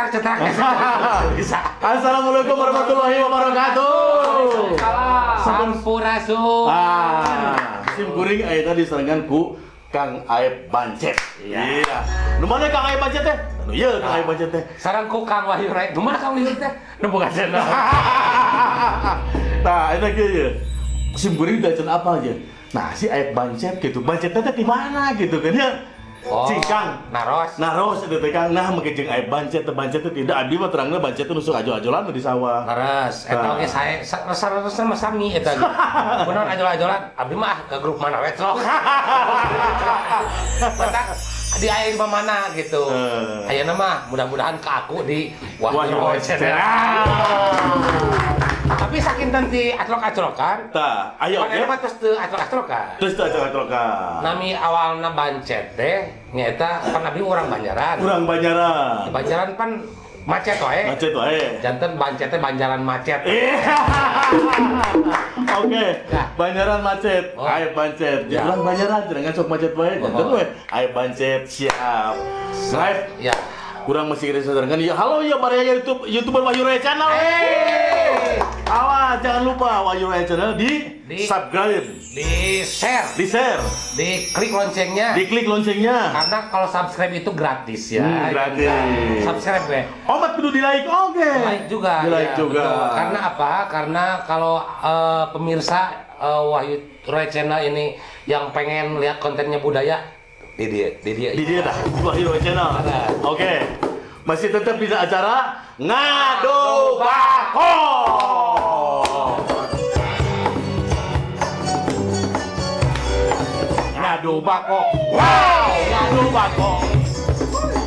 Cetrak-cetrak. Bisa. Assalamualaikum warahmatullahi wabarakatuh. Sampurasun. Ah, sim kuring aya tadi serangan ku Kang Aep Bancet. Iya. Nu mana Kang Aep Bancet teh? Anu ieu Kang Aep Bancet teh. Sareng ku Kang Wahyu Rai. Nu mana Kang Wahyu teh? Nu boga channel. Nah, eta kieu ye. Sim kuring teh can apal je. Nah, si Aep Bancet gitu. Bancetnya teh di mana gitu kan ya? Oh, Cingkang, naros. Naros itu teh Kang. Nah, make jeung Aep Bancet teh Bancet teh tidak abdi mah terangna Bancet teh nusuk ajo-ajolan di sawah. Leres, eta oge sae resah-resah mah sami eta ge. Kunaon ajol-ajolan, abdi mah ke grup mana we celok. Batak di air mana gitu. Ayeuna mah mudah-mudahan ke aku di Wahyu Channel. Tapi saking tadi aclok-aclokan. Tah, ayo oge. Pan terus teu aclok-aclokan. Terus teu aclok-aclokan. Nami awalna Bancet teh nyaeta pan abdi urang Banjaran. Urang Banjaran. Banjaran pan macet wae. Macet wae. Janten Bancet teh Banjaran macet. Oke, Banjaran macet. Ayo Bancet. Urang Banjaran jangan sok macet wae. Janten we. Ayo Bancet siap. Live. Ya. Kurang masih kira saudara kan ya. Halo ya baraya YouTube YouTuber Wahyu Raya Channel. Awas jangan lupa Wahyu Raya Channel di subscribe, di share, di share, di klik loncengnya, di klik loncengnya. Karena kalau subscribe itu gratis ya. Gratis. Subscribe ya. Omat kudu di like, oke. Like juga. Di like ya, juga. Betul. Karena apa? Karena kalau pemirsa Wahyu Raya Channel ini yang pengen lihat kontennya budaya, di dia dah, Wahyu Raya Channel. Oke. Masih tetap di acara Ngadu Bako. Ngadu bako. Wow, ngadu bako.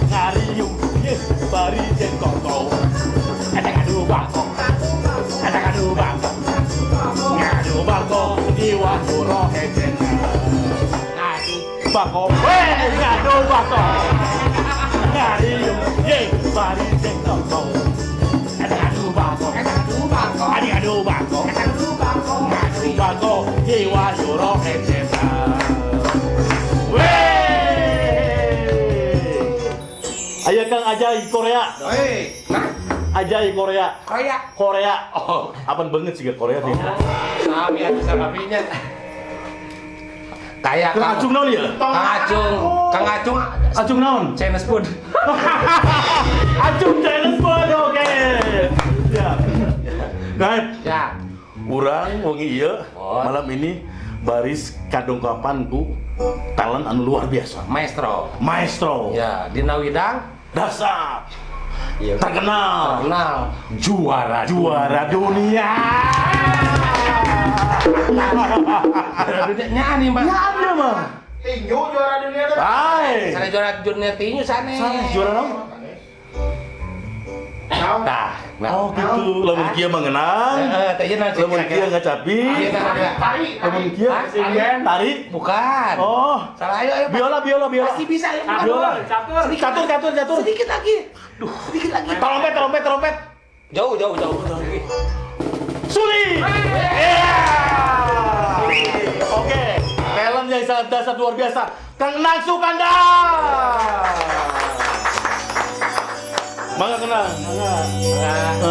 Ngariung ye bari jeung koko. Ada ngadu bako. Ada ngadu bako. Ngadu bako di Wahyu Raya Channel. Ngadu bako. Weh, ngadu bako. Ngariung ye bari jeung koko. Ada ngadu bako. Ngadu bako. Ada ngadu bako. Ngadu bako. Ngadu bako di Wahyu Raya Channel. Ayo Kang Ajai Korea. Hei. Nah, Ajai Korea. Korea. Korea. Oh, apaan banget sih Korea sih. Sami ya bisa babinya. Kayak Kang Acung naon ya? Kang Acung. Kang Acung. Acung naon? Chinese food. Acung Chinese food, oke. Ya. Gaib. Ya. Urang wengi ieu malam ini baris kadongkapan ku talent anu luar biasa. Maestro. Maestro. Ya, Dina Widang dasar. Ya, terkenal. Terkenal. Juara juara dunia. Juara dunia nya nih, Mbak. Nya nih, mah. Tinju juara dunia tuh. Hai. Sana juara dunia tinju sana. Sana juara naon? Tah, nah. Oh gitu, lamun kieu mah ngeunang. Heeh, teh ieu naon lamun kieu ngacapi. Tari, lamun kieu tari bukan. Oh, salah ayo ayo. Biola biola biola. Pasti bisa ya. Biola. Catur. Catur catur catur. Sedikit lagi. Duh, sedikit lagi. Trompet trompet trompet. Jauh jauh jauh. Suli. Oke, talent yang sangat dahsyat luar biasa. Kang Nang Sukanda. Mangga kenang, mangga.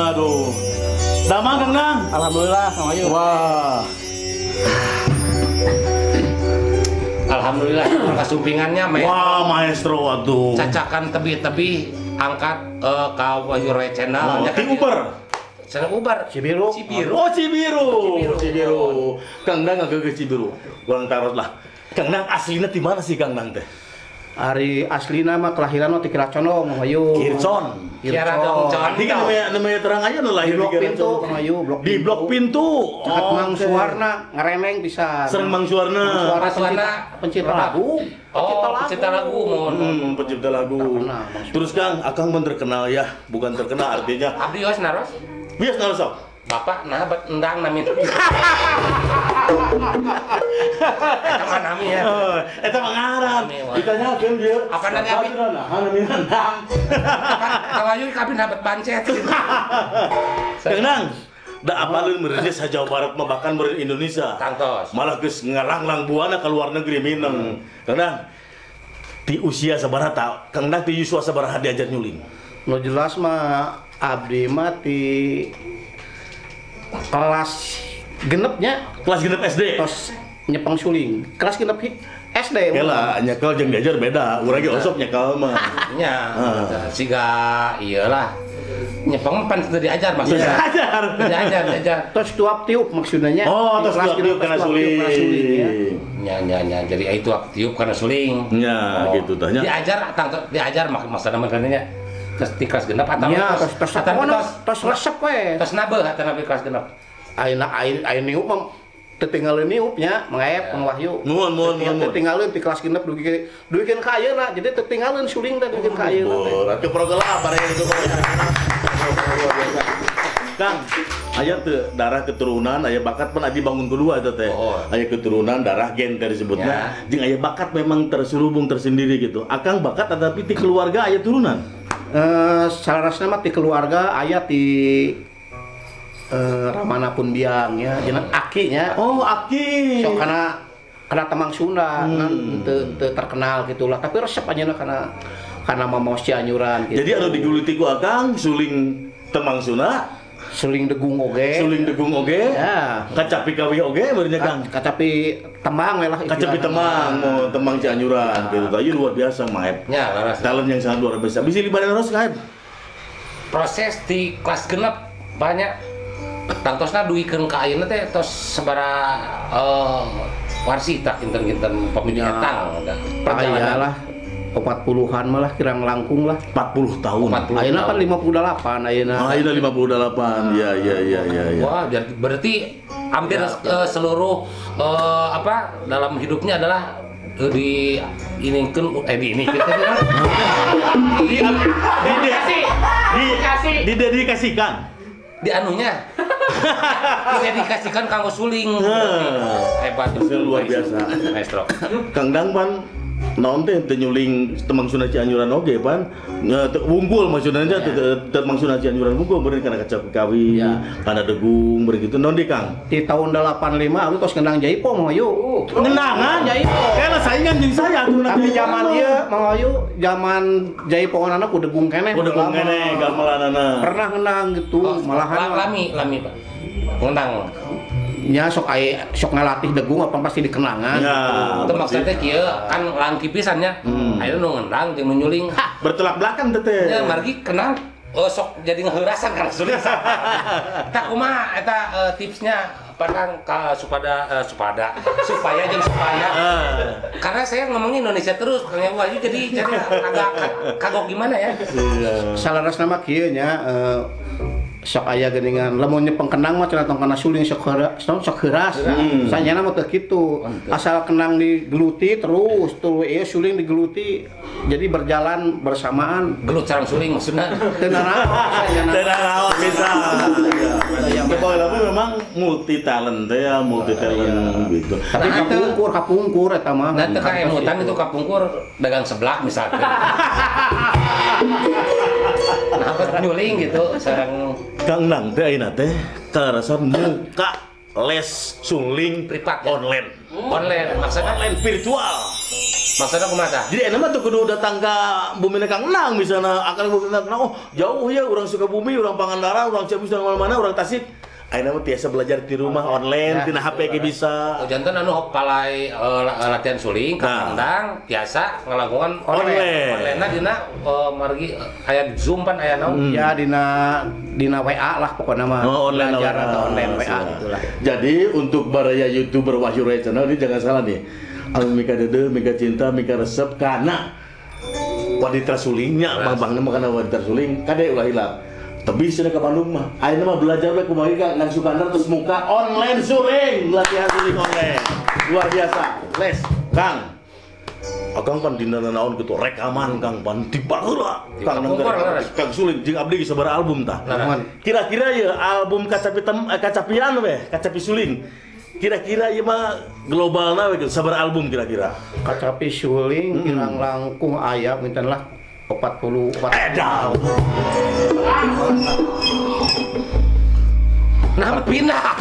Aduh. Damang Kang Nang. Alhamdulillah, Kang Ayu. Wah. Alhamdulillah kasumpingannya maestro. Wah, maestro atuh. Cacakan tebi-tebi angkat ka Wahyu Raya Channel. Oh, ti Uber. Channel Uber. Cibiru. Cibiru. Oh, Cibiru. Cibiru. Kang Nang ngageugeus Cibiru. Urang taros lah. Kang Nang aslina di mana sih Kang Nang teh? Ari aslina mah kelahiran mah ti Kiracondong, Mang Wahyu. Kircon. Kiracondong. Tadi kan namanya terang aja nu lahir di blok di pintu, Mang Wahyu, blok di blok pintu. Cekat Mang Suwarna ngeremeng bisa. Sereng Mang Suwarna. Mang Suwarna pencipta lagu. Oh, pencipta lagu. Pencipta lagu. Terus Kang, Akang pun terkenal ya, bukan terkenal artinya. Abdi wios naros? Wios naros sok. Bapak nah bet endang nami. Eta mah nami ya. Eta mah ngaran. Ditanyakeun dia. Apa nami abi? Nah, nami endang. Kang Wahyu kabeh nah bet bancet. Kang Nang, da apaleun meureun sa Jawa Barat mah bahkan meureun Indonesia. Tangtos. Malah geus ngalanglang buana ka luar negeri mineng. Kang Nang, di usia sabaraha Kang Nang di yuswa sabaraha diajar nyuling? Nu jelas mah abdi mah di kelas genepnya. Kelas genep SD. Tos nyepeng suling. Kelas genep SD. Kela nyekel jeung diajar beda. Urang ge osok nyekel mah. Nya. Siga iyalah. Nyepeng pan teu diajar maksudnya. Diajar. Tos tuap tiup maksudnya. Oh, tos tuap tiup kana suling. Nya. Jadi itu tuap tiup kana suling. Nya, gitu tah nya. Diajar diajar maksudna mah nya. Tos di kelas genep atau tos resep we. Tos nabeuh atau nabi kelas genep. Ayeuna ayeuna niup mah tetinggalin niupnya, mengayap, Mang Wahyu. Nuhun. Tetinggalin di kelas genep duikeun ka ayeuna, jadi tetinggalin suling teh duikeun ka ayeuna teh. Berarti progelap bareng itu. Kang, aya teu darah keturunan, aya bakat pan aji bangun kedua eta teh. Aya keturunan darah gen teh disebutna, jeung aya bakat memang terselubung tersendiri gitu. Akang bakat tetapi ti keluarga aya turunan. Salarasna mah ti keluarga aya ti Ramana pun biangnya, jeneng akinya. Oh, aki. Sok kana temang Sunda, kan teu terkenal gitulah. Tapi resep anjeunna kana mamaos Cianjuran gitu. Jadi anu diguliti ku akang suling temang Sunda, suling degung oge. Suling degung oge. Ya. Kacapi kawih oge beureunnya Kang. Kacapi tembang we lah. Kacapi tembang, oh, tembang Cianjuran gitu. Tah ieu luar biasa maep. Ya, laras. Talent yang sangat luar biasa. Bisi libaran ros kaep. Proses di kelas genep banyak tangtosna duikeun ka ayeuna teh tos sabaraha warsi tah kinten-kinten pemilik etang perjalanan lah 40-an malah kirang langkung lah 40 tahun. Ayeuna kan 58 ayeuna. Ayeuna 58. Ya. Wah, berarti hampir seluruh apa dalam hidupnya adalah di inikeun didedikasikan. Di anunya didedikasikan kanggo suling. Hebat, luar biasa. Maestro. Kang Dang pan naon teh teu nyuling temang Sunda Cianjuran oge pan wungkul maksudna teh temang Sunda Cianjuran wungkul beureun kana kacapi kawi, kana degung beureun kitu naon deui Kang? Di tahun 85 abdi tos ngendang Jaipo Mang Wahyu. Ngendangan Jaipo. Kela saingan jeung saya atuh. Tapi zaman ieu Mang Wahyu zaman Jaiponganana ku degung keneh. Ku degung keneh gamelanana. Pernah ngendang gitu malahan lami Pak. Ngendang. Nya sok aya sok ngalatih degung apa pasti dikenangan. Ya, itu maksudnya kieu kan langki pisan nya. Ayeuna nu ngendang jeung nu nyuling. Bertolak belakang teh. Nya margi kenang sok jadi ngeheurasan kana suling. Tah kumaha eta tipsnya pandang ka supaya jeung supaya. Karena saya ngomongnya Indonesia terus Kang Wahyu jadi agak kagok gimana ya. Salarasna mah kieu nya sok aya geuningan lamun nyepeng kenang mah cenah tong kana suling sok heuras. Sanyana mah teu kitu. Asal kenang digeluti terus tuluy ieu suling digeluti jadi berjalan bersamaan. Gelut sareng suling maksudna. Teu nanaon sanyana. Teu nanaon bisa. Pokoknya memang multi talent teh ya, multi talent gitu. Tapi kapungkur eta mah. Nah teu kaemutan itu kapungkur dagang seblak misalkan. Nah, nyuling gitu sareng Kang Nang teh ayeuna teh karasan muka les suling privat ya? Online. Online maksudnya online virtual. Maksudnya kumaha tah? Jadi enak mah tuh kudu datang ka bumi Kang Nang misalnya akan bumi Kang Nang, oh jauh ya urang Sukabumi, urang Pangandaran, urang Ciamis, urang mana-mana, urang Tasik. Ayeuna mah tiasa belajar di rumah online, tina HP ge bisa. Oh, janten anu palai latihan suling ka Kang Nang tiasa ngalangkungan online. Online-na dina margi aya Zoom pan aya naon? Ya dina WA lah pokoknya mah. Oh, online belajar atau online WA gitulah. Jadi untuk baraya YouTuber Wahyu Roy Channel ini jangan salah nih. Anu mika deudeuh, mika cinta, mika resep kana waditra sulingnya, bang-bangna mah kana waditra suling, kade ulah hilap. Tebih sudah ke Bandung mah. Ayeuna mah belajar we kumaha ka Nang Sukandar terus muka online suling, latihan suling online. Luar biasa. Les, Kang. Akang pan dina naon kitu rekaman Kang pan di baheula. Kang Nang Kang suling jeung abdi geus sabaraha album tah. Kira-kira ye album kacapi kacapian we, kacapi suling. Kira-kira ieu mah globalna we sabaraha album kira-kira? Kacapi suling kirang langkung aya minten lah 44. Edan. Nah, pindah.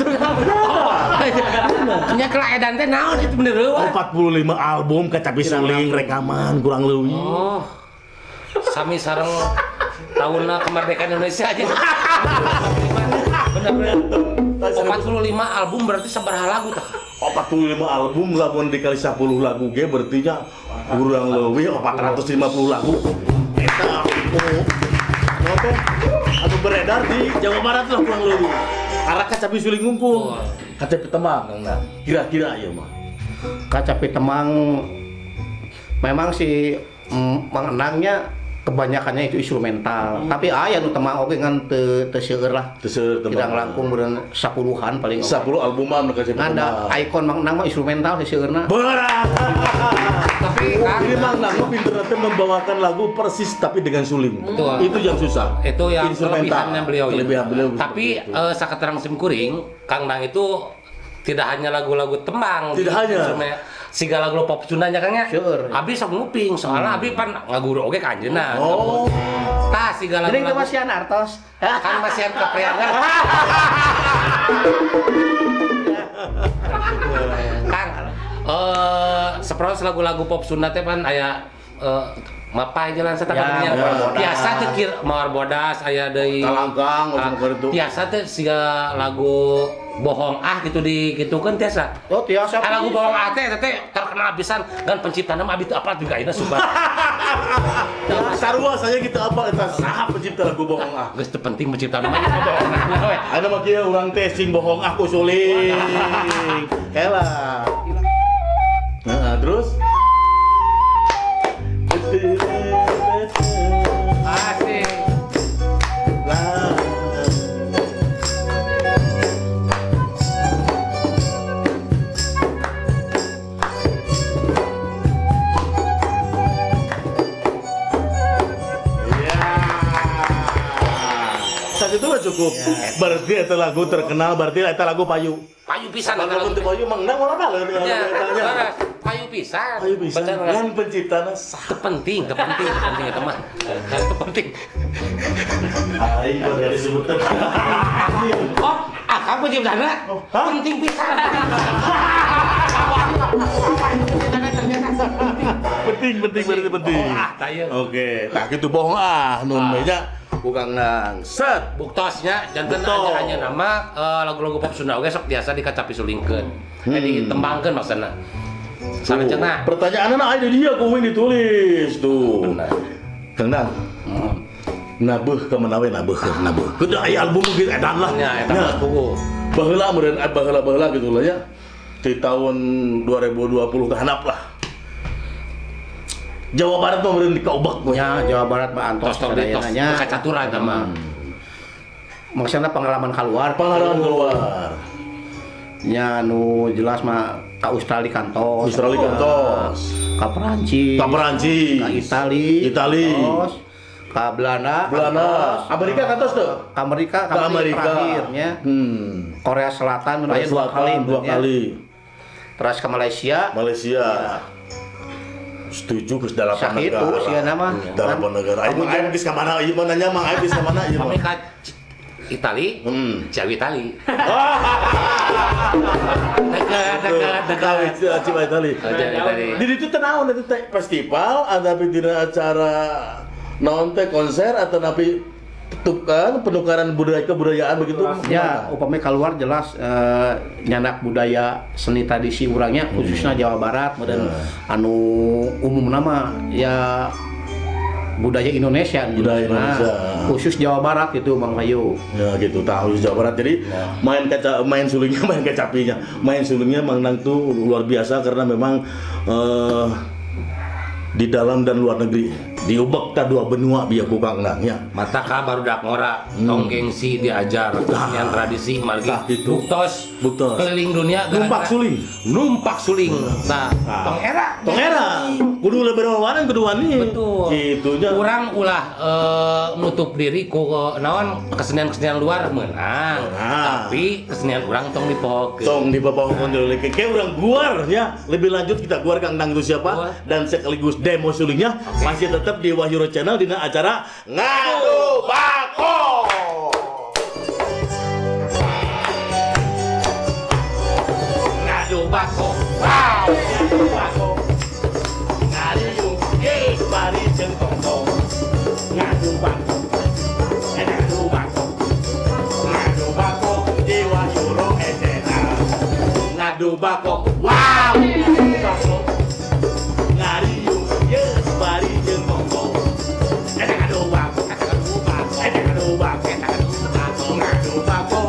Nya kela edan teh naon itu bener eueuh. 45 album kacapi suling rekaman kurang leuwih. Oh. Sami sareng Tahun kemerdekaan Indonesia aja. Bener-bener. 45 album berarti sabaraha lagu tah? 45 album lamun dikali 10 lagu ge berarti nya kurang leuwih 450 lagu. Eta teh anu beredar di Jawa Barat lah kurang leuwih. Karena kacapi suling ngumpul. Kacapi temang nah. Kira-kira ieu mah. Kacapi temang memang si Mang Enangnya kebanyakannya itu instrumental. Tapi aya nu temang oge ngan teu seueur lah. Teu seueur temang. Kirang langkung meureun 10-an paling. 10 albuman nu kacapi temang. Ngan ikon Mang Enang mah instrumental seueurna. Berat. Tapi ini Mang Enang mah pinter teh membawakan lagu persis tapi dengan suling. Betul. Itu yang susah. Itu yang kelebihannya beliau. Kelebihan beliau. Tapi sakaterang simkuring Kang Nang itu tidak hanya lagu-lagu tembang. Tidak hanya. Siga lagu pop Sundanya kan nya. Abi sok nguping soalnya abi pan ngaguru oge ka anjeunna. Oh. Tah siga lagu. Jadi teu masihan artos. Kan masihan kapriangan. Kang, seproos lagu-lagu pop Sunda teh pan aya mapai jalan satakannya. Biasa teh kir mawar bodas aya deui. Kalangkang biasa teh siga lagu bohong ah gitu dikitukeun tiasa. Oh tiasa. Lagu bohong ah teh teh terkenal pisan dan penciptana mah abi teu apal juga ayeuna sumpah. Sarua saya gitu apal eta saha pencipta lagu bohong ah. Geus teu penting penciptana mah bohong ah we. Ayeuna mah kieu urang teh sing bohong ah ku suling. Kela. Heeh, terus asik. Lah. Saat itu mah cukup. Ya. Berarti eta lagu terkenal, berarti eta lagu payu. Payu pisan eta lagu payu Mang Nang ulah baleur. Ya, payu pisan. Payu pisan. Dan penciptana teu penting, teu penting, penting eta mah. Teu penting. Aing baru disebut. Oh, akang penciptana penting pisan. Penting, penting berarti penting. Oke, tah kitu bohong ah nun nya. Bukan nang set buktosnya janten hanya nama lagu-lagu pop Sunda oge sok biasa dikacapi sulingkeun. Ditembangkeun maksudna. Sarencana. Pertanyaanna aya di dia kuing ditulis tuh. Benar. Kang Nang. Nabeuh ka mana we nabeuh nabeuh. Kudu aya album geus edan lah. Nya eta mah puguh. Baheula meureun baheula-baheula gitu lah ya. Di tahun 2020 ke handap lah. Jawa Barat mah meureun dikaubek we. Ya, Jawa Barat mah antos sadayana nya. Kacaturan eta mah. Maksudna pengalaman keluar. Pengalaman keluar. Nya nu jelas mah ka Australia kantos. Australia kantos. Ka Perancis. Ka Perancis. Ka Itali. Itali. Ka Belanda. Belanda. Amerika kantos teu? Amerika, ka Amerika. Terakhirnya. Korea Selatan aya dua kali, dua kali. Terus ke Malaysia. Malaysia. Ya. Setuju ke 8 negara. Itu sih nama. 8 negara. Aing aing geus ka mana ieu mah nanya Mang aing geus ka mana ieu mah. Amerika Itali, Jawa Itali. Dekat dekat Itali. Di ditu teh naon eta teh festival ataupun dina acara naon teh konser atau napi tukan penukaran budaya kebudayaan begitu? Ya, upamanya keluar jelas nyandak budaya seni tradisi urangnya khususnya Jawa Barat dan anu umum nama ya budaya Indonesia, budaya Indonesia. Khusus Jawa Barat gitu Bang Bayu. Ya gitu, tahu khusus Jawa Barat. Jadi main kaca, main sulingnya, main kacapinya, main sulingnya Mang Nang tuh luar biasa karena memang di dalam dan luar negeri diubek ta dua benua biar ku Kang Nang ya. Mata ka barudak ngora tong gengsi diajar kesenian tradisi margi buktos buktos keliling dunia numpak suling numpak suling. Nah, tong era tong era kudu lebih kudu wani. Betul. Gitunya. Urang ulah nutup diri ku naon kesenian-kesenian luar meunang. Tapi kesenian urang tong dipohokeun. Tong dipohokeun deui. Kayak urang guar ya. Lebih lanjut kita guar Kang Nang itu siapa dan sekaligus demo sulingnya masih tetap di Wahyuro Channel dina acara Ngadu Bako. Ngadu Bako. Wow. Ngadu Bako. Ngariung ye bari jeung tongtong. Ngadu Bako. Ngadu bako. Wow. Bako. Ngariung ye bari jeung kongko. Eta ngadu bako, eta ngadu bako, eta ngadu bako, eta ngadu bako. Ngadu bako.